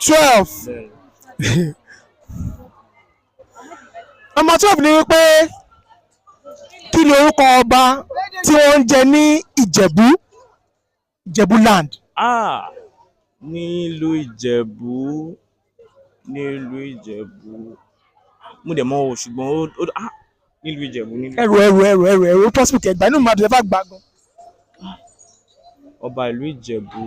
12. Bẹ́ẹ̀ni. Number 12 ni wípé, kí ni orúkọ ọba tí wọ́n ń jẹ ní Ìjẹ̀bú, Ìjẹ̀bú land? Ah, nílùú Ìjẹ̀bú, nílùú Ìjẹ̀bú, mo dẹ̀ mọ̀ o, ṣùgbọ́n ó ah, nílùú Ìjẹ̀bú, nílùú Ẹrù ẹrù ẹrù ẹrù ẹrù, possible kẹgbà inú mi máa dùn ẹ bá gbà gan. Ọba ìlú Ìjẹ̀bú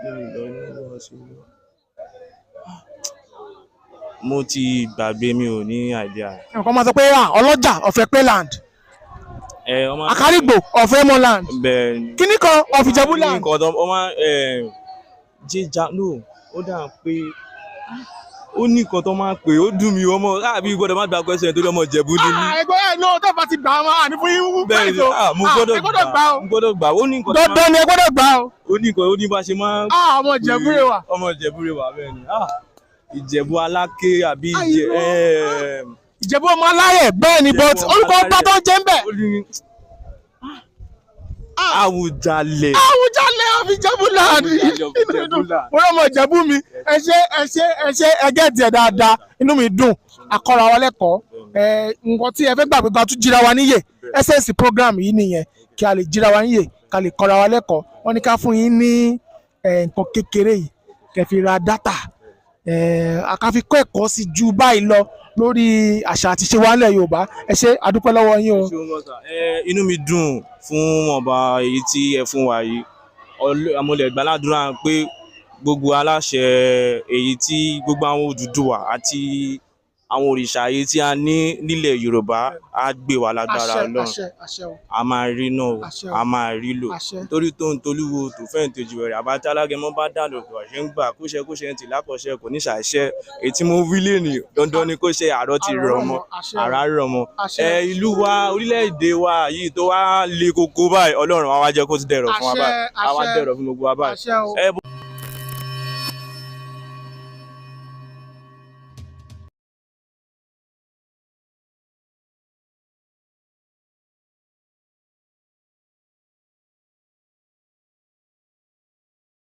nínú Ìlọrin ló wá sí ìlú. Mo ti gbàgbé, mi ò ní idea. Nǹkan máa sọ pé, ah, Ọlọ́jà of Ẹ̀pẹ́ land, Ẹ ọmọ Àkárìgbò of Rẹ́mọ land, bẹ́ẹ̀ ni. Kíní kan of Ìjẹ̀bú land. Nǹkan tó ọmọ ẹ jíjà no, ó dà pé ó ní nǹkan tó máa ń pè, ó dùn mí, ọmọ àbí gbọ́dọ̀ má gba question torí ọmọ Ìjẹ̀bú ni mí. Ah, ẹgbẹ́ ẹ̀ náà tó bá ti gbà á ní fún yín. Bẹ́ẹ̀ ni, ah, mo gbọ́dọ̀ ẹ gbọ́dọ̀ gbà o. Mo gbọ́dọ̀ gbà. Ó ní nǹkan tó máa Dandan ni, ẹ gbọ́dọ̀ gbà o. Ó ní nǹkan, ó ní bá ṣe máa ń Ah, ọmọ Ìjẹ̀bú rẹ wà. Ọmọ Ìjẹ̀bú rẹ wà, bẹ́ẹ̀ ni. Ah, Ìjẹ̀bú Aláké àbí Ah, Ìjẹ irọ́. ẹ̀ẹ́m, Ìjẹ̀bú ọmọ alárẹ̀, bẹ́ẹ̀ ni, but Ìjẹ̀bú ọmọ orúkọ ọba tó ń jẹ́ ń bẹ̀. Ó ní Àwùjalẹ̀. Àwùjalẹ̀ of Ìjẹ̀bú land. Àwùjalẹ̀ of Ìjẹ̀bú land. Mo rọ́ ọmọ Ìjẹ̀bú mi. Ẹ ṣé, ẹ ṣé, ẹ ṣé. Ẹ gẹ́ẹ̀tì ẹ̀ dáadáa, inú mi dùn. Akọ́ra wa lẹ́kọ̀ọ́ ẹ, nǹkan tí ẹ fẹ́ gbàgbé gba tún jíra wa níyè. Essence program yìí nìyẹn, kí a lè jíra wa níyè, ká lè kọ́ra wa lẹ́kọ̀ọ́. Wọ́n ní ká fún yín ní nǹkan kékeré yìí kẹ́ fi ra data, ká fi kọ́ ẹ̀kọ́ sí ju báyìí lọ lórí àṣà àti ìṣe wa nílẹ̀ Yorùbá. Ẹ ṣé, a dúpẹ́ lọ́wọ́ yín o. Ṣé o mọ̀ sà? Ẹ, inú mi dùn fún ọba èyí tí ẹ fún wa yìí. Mo lè gbàládùra pé gbogbo aláṣẹ èyí tí gbogbo àwọn Odùduwà àti àwọn òrìṣà èyí tí a ní nílẹ̀ Yorùbá á gbé wa lágbára Àṣẹ. Ọlọ́run. Àṣẹ, àṣẹ o. A máa rí náà o. Àṣẹ o. A máa rí lò. Àṣẹ. Torí tó ń tolúwo tó fẹ́ǹ tó jù rẹ̀ àbájá alágẹmọ bá dànù kò ṣe ń gbà kóṣe kóṣe ń tì lákọ̀ṣe kò ní ṣàṣẹ èyí tí mo wí lẹ́nu, dandan ni kó ṣe àárọ̀ ti rọ̀ mọ́. Àṣẹ o. Àrà rọ̀ mọ́. Àṣẹ. Ẹ ìlú wa, orílẹ̀-èdè wa yìí tó wá le koko báyìí, Ọlọ́run á wá jẹ́ kó ti dẹ̀rọ̀ fún wa Àṣẹ. báyìí, á wá Àṣẹ. dẹ̀rọ̀ fún gbogbo wa báyìí. Àṣẹ o. Ẹ.